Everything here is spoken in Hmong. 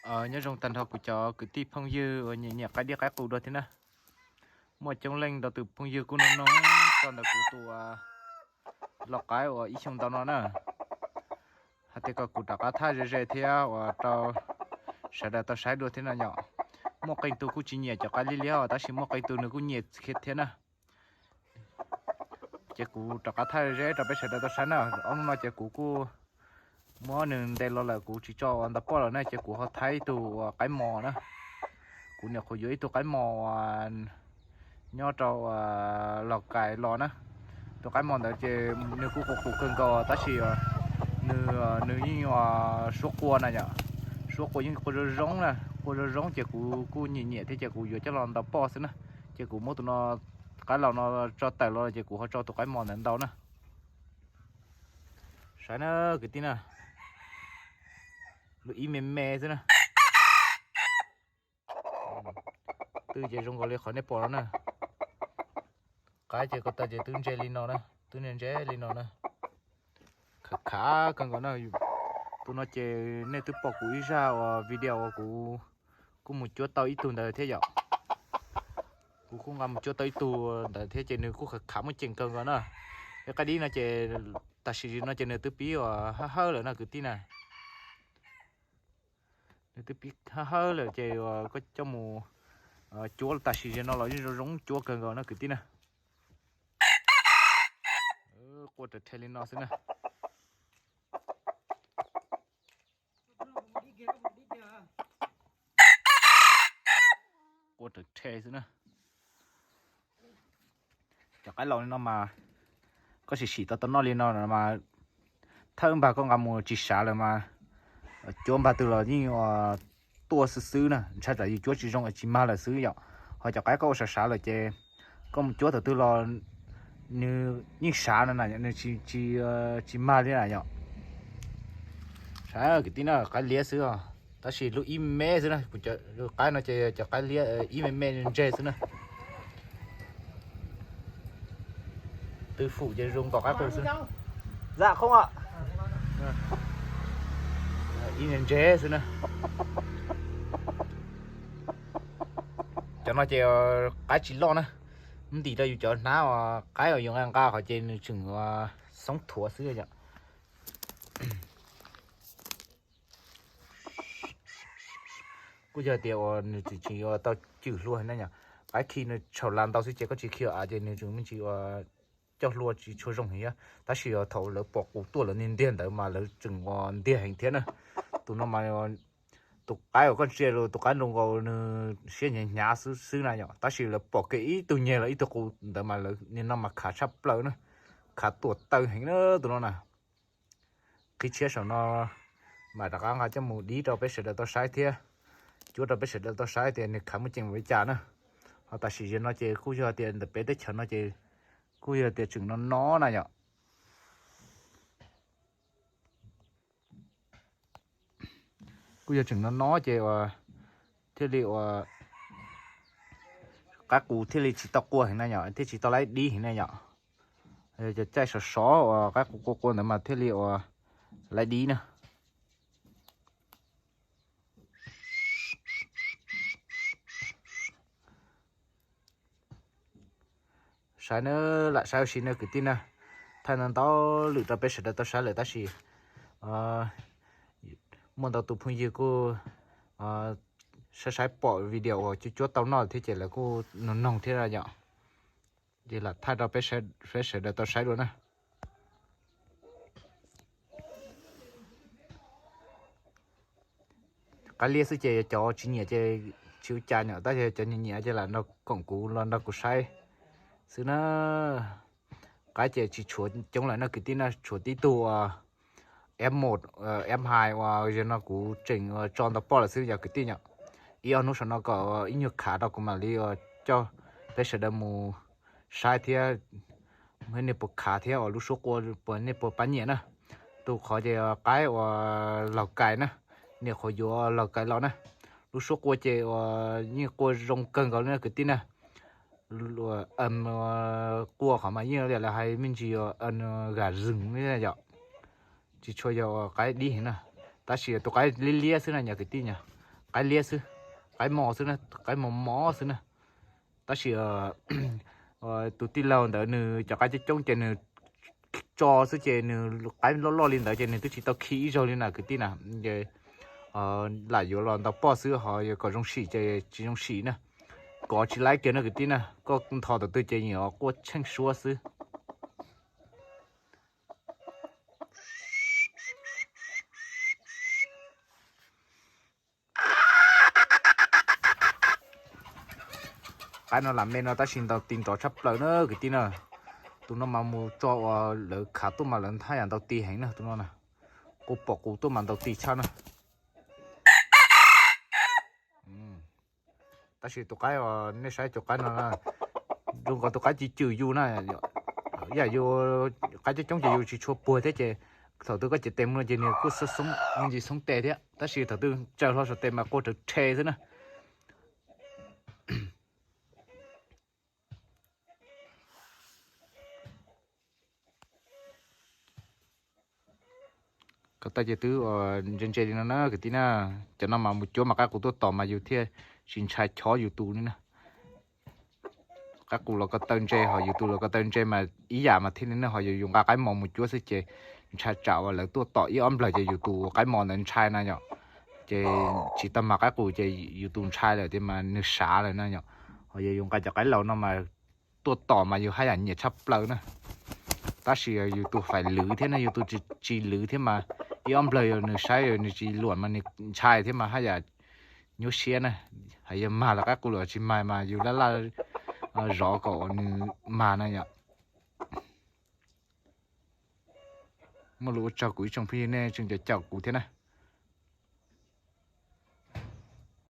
Nyob zoo tag nrho kuv cov kwv tij phooj ywg uas nyiam nyiam qaib dib qaib qus dua thiab na. Muaj coob leej ntau tus phooj ywg kuj nug nug txog ntawm kuv tus lau qaib uas ib xyoo ntau no na, hais tias kom kuv rov qab thaij ze ze thiab uas rau sawv daws tau saib dua thiab no yom. Muaj qee tus kuj tsis nyiam cov qaib liab liab os, tab sis muaj qee tus nws kuj nyiam thiab na. Ces kuv rov qab thaij ze rau peb sawv daws tau saib na. Ob hnub no ces kuv kuj muab nws ntes los lawm, kuv tsis tso ua ntau poj lawm na, ces kuv ho thaij ib tug uas qaib mos na. Kuv nyuam qhuav yuav ib tug qaib mos uas nyob rau Los Kais los na. Tus qaib mos ntawd ces nws kuj qus qus kawg nkaus tab sis nws, nws yeej suab qua na yom. Suab qua yeej qua zoo zoo na, qua zoo zoo ces kuv kuj nyiam nyiam thiab ces kuv yuav coj los ntau poj xwb na. Ces kuv muab tus no, qaib laus no tso tawm los ces kuv ho tso tus qaib mos ntawd ntau na. Saib na kwv tij na, lub ib me me xwb na. Twb ces zoo nkaus li qhov nej pom no na. Qaib ces ko taw ces twb ntse li no na, twb ntse ntse li no na. Khav khav kawg nkaus na. Tus no ces nej twb pom kuv ib zaj uas video uas kuv kuj mus cuab tau ib tug ntawd thiab yom. Kuv kuj nqa mus cuab tau ib tug ntawd thiab ces nws kuj khav khav muaj ceem kawg nkaus na. Ib qaib dib no ces tam sim no ces nws twb pib uas hawb hawb lawm no kwv tij na. Nws twb pib hawb hawb lawm ces koj coj mus cuab tam sim no los yeej zoo zoo cuab kawg nkaus no kwv tij na. Qua raws the li no xwb na. Qua raws the xwb na. Cov qaib laus li no mas koj sim sim tau tau noj li no mas thawj npag koj nqa mus tsis sav lawm mas cuab npag twg los yeej tuaj xwb xwb na, ntshai tsam yus cuab tsis zoo es tsis mag lawm xwb yom. Ho cov qaib koj ua sav sav lawm ces koj mus cuab thaum twg los nws yeej sav no na, nws tsis, tsis mag li na yom. Sav kwv tij na, qaib liab xwb os, tab sis lub ib me xwb na, kuv cov qaib no ces cov qaib liab ib me me ntseg xwb na. Twb fum ces zoo nkaus qaib qus xwb. Zam khoob os. Ib me ntseg xwb na. Cov no ces qaib tsis loj na, ntim rau yus cov hnab uas qaib uas yus nqa nqa qhov ces nws tseem xoob thuav xwb yom. Kuj yog tias uas nws tseem tsis tau cwm hlua na yom, qaib khi nws tshau la ntau xwb ces koj tsis khi av ces nws tseem me ntsis uas coj hlua tsis tshua zoo heev thiab, tab sis thaum lawv pom qus tuaj lawv ntiag ntiag ntawd mas lawv tseem uas ntiag heev thiab na. Tus no mas tus qaib uas koj ntsia los tus qaib nroo nkaus nws siab hnyav hnyav xwb xwb na yom, tab sis lawv pom kiag ib tug nyeg los ib tug qus ntawd mas lawv nim no mas khav tshaj plaws na, khav tuam taw heev na tus no na. Qhib tshiab saum no mam rov qab nqa coj mus dib rau peb sawv daws tau saib thiab, cuab rau peb sawv daws tau saib tias nws khav muaj ceem npaum li cas na. Ho tam sim no ces kuj yog tias ntawm peb teb chaws no ces kuj yog tias tseem no no na yom. Kuj yog tseem no no ces uas thiaj li uas qaib qus thiaj li tsis tau qua heev na yom, thiaj tsis tau laib dib heev na yom. Cov caij sov sov uas qaib qus qua qua ntawd mas thiaj li uas laib dib na. Saib na, lam saib ua si na kwv tij na. Thaij ntau ntau lwm rau peb sawv daws tau saib lawm tab sis muaj ntau tus phooj ywg kuj saib saib pom video uas cuab cuab tau noj thiab ces lawv kuj noog noog thiab yom. Ces lam thaij rau peb sawv daws tau saib dua na. Qaib liab xwb ces cov tsis nyiam ces tsis ua cas yom, tab sis cov nyiam nyiam ces lam nrog koom kuv los nrog kuv saib xwb na. Qaib ces tsis tshuav coob lawm no kwv tij na, tshuav tib tug F một, F hai uas yog no kuv tseem tso ntau poj lawm xwb yog kwv tij yom. Ib ob hnub saum no kom ib nyuag khav rau kuv mam li coj peb sawv daws mus saib thiab, nej puas khav thiab uas lub suab qua puas nej puas pab nyiam na. Tus qhov ces qaib uas Laus Kais na, nyuam qhuav yuav Laus Kais los na. Lub suab qua ces uas yeej qua zoo kawg nkaus li na kwv tij na. Qua qhov mas yeej li lawv hais me ntsis gam zoos li yom. Tsis tshua yog uas qaib dib heev na, tab sis tus qaib liab liab xwb na yom kwv tij yom. qaib liab xwb, qaib mos xwb na, qaib mos mos xwb na. Tab sis tus tij laug ntawd nws cov qaib coob coob ces nws tso xwb ces nws qaib loj loj li ntawd ces nws twb tsis tau khi ib zaug li na kwv tij na. Lam yuav los ntau poj xwb ho yog kom zoo sim ces tsis zoo sim na. Kov tsis laib kiag na kwv tij na, koj ntho thaum twg ces nyiam quaj tsheej suab xwb. Qaib no lam me no tab sis ntau ti nrov tshaj plaws na kwv tij na. Tus no mas mus tso uas lawv khav tuaj mas lawv haj yam ntau ti heev na tus no na. Qus pom qus tuaj mas ntau ti tshaj na. Tab sis tus qaib uas nej saib cov qaib no, zoo nkaus tus qaib ci cwm yus na, yam yus qaib coob coob ces yus tsis tshua puag thiab ces thaum twg koj cev tes mus no ces nws kuj xoob ntsis xoob tes thiab tab sis thaum twg tsaws hlo saum tes mas quaj rawv rhe xwb na. Ko taw ces twb ntse ntse li no na kwv tij na. Cov no mas mus cuab mas qaib qus tuaj tom mas yus thiaj tsis ntshai chob yus tus li na. Qaib qus los ko taw ntse ho yus tus los ko taw ntse mas ib yam mas thiaj li ne ho yus yus nqa qaib mos mus cuab xwb ces ntshai tsam uas lawv tuaj tom ib ob nplawg ces yus tus qaib mos ntawd ntshai na yom. Ces tsis tau mag qaib qus ces yus tus ntshai lawm tias mas nws sav lawm na yom. Ho yog yus nqa cov qaib laus no mas tuaj tom mas yus haj yam nyiam tshaj plaws na. Tab sis yus tus faim lwv thiab na, yus tus tsis lwv thiab mas ib ob nplawg yog nws saib nws tsis luam mas nws ntshai thiab mas haj yam nyuaj siab na. Hais yog mag los qaib qus los tsis mag mas yus laj laj zov kom uas nws mag na yom. Muaj lus ua tsaug kuv ib tsoom phooj ywg nej tseem caum kuv thiab na.